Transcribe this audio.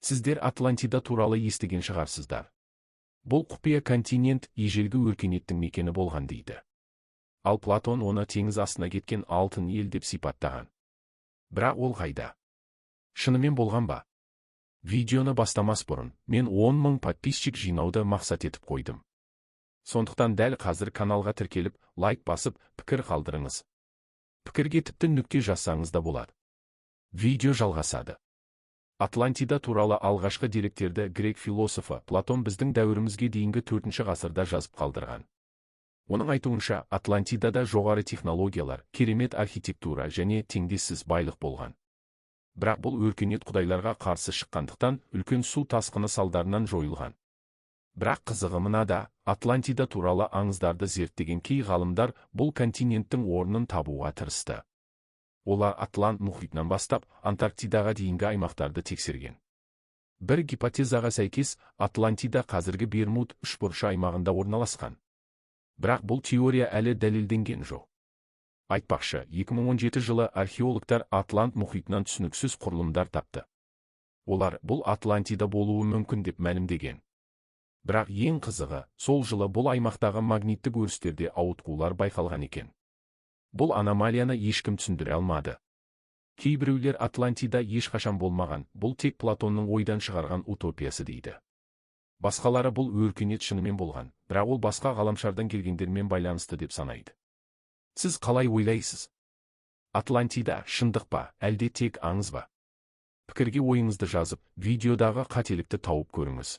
Сіздер Атлантида туралы естіген шығарсыздар. Бұл құпия континент ежелгі өркениеттің мекені болған дейді. Ал Платон оны теңіз астына кеткен алтын ел деп сипаттаған. Бірақ ол қайда? Шынымен болған ба? Видеоны бастамас бұрын, мен 10 мың подписчик жинауды мақсат етіп қойдым. Сондықтан дәл қазір каналға тіркеліп, лайк басып, пікір қалдырыңыз. Пікірге тіпті нүкте жазсаңыз да болады. Видео жалғасады. Атлантида туралы алғашқы деректерді грек философы Платон біздің дәуірімізге дейінгі 4 ғасырда жазып қалдырған. Оның айтуынша, Атлантидада жоғары технологиялар, керемет архитектура және теңдессіз байлық болған. Бірақ бұл өркениет құдайларға қарсы шыққандықтан, үлкен су тасқыны салдарынан жойылған. Бірақ қызығы мынада: Атлантида туралы аңыздарды зерттеген кей ғалымдар бұл континенттің орнын табуға тырысты. Олар Атлант мұхитынан бастап Антарктидаға дейінгі аймақтарды тексерген. Бір гипотезаға сәйкес, Атлантида қазіргі Бермуд үшбұрышы аймағында орналасқан. Бірақ бұл теория әлі дәлелденген жоқ. Айтпақшы, 2017 жылы археологтар Атлант мұхитынан түсініксіз құрылымдар тапты. Олар бұл Атлантида болуы мүмкін деп мәлімдеген. Бірақ ең қызығы, сол жылы бұл аймақтағы магниттік өрістерде ауытқулар байқалған екен. Бұл аномалияны ешкім түсіндіре алмады. Кейбіреулер Атлантида ешқашан болмаған, бұл тек Платонның ойдан шығарған утопиясы дейді. Басқалары бұл өркениет шынымен болған, бірақ ол басқа ғаламшардан келгендермен байланысты деп санайды. Сіз қалай ойлайсыз? Атлантида шындық па, әлде тек аңыз ба? Пікірге ойыңызды жазып, видеодағы қателікті тауып көріңіз.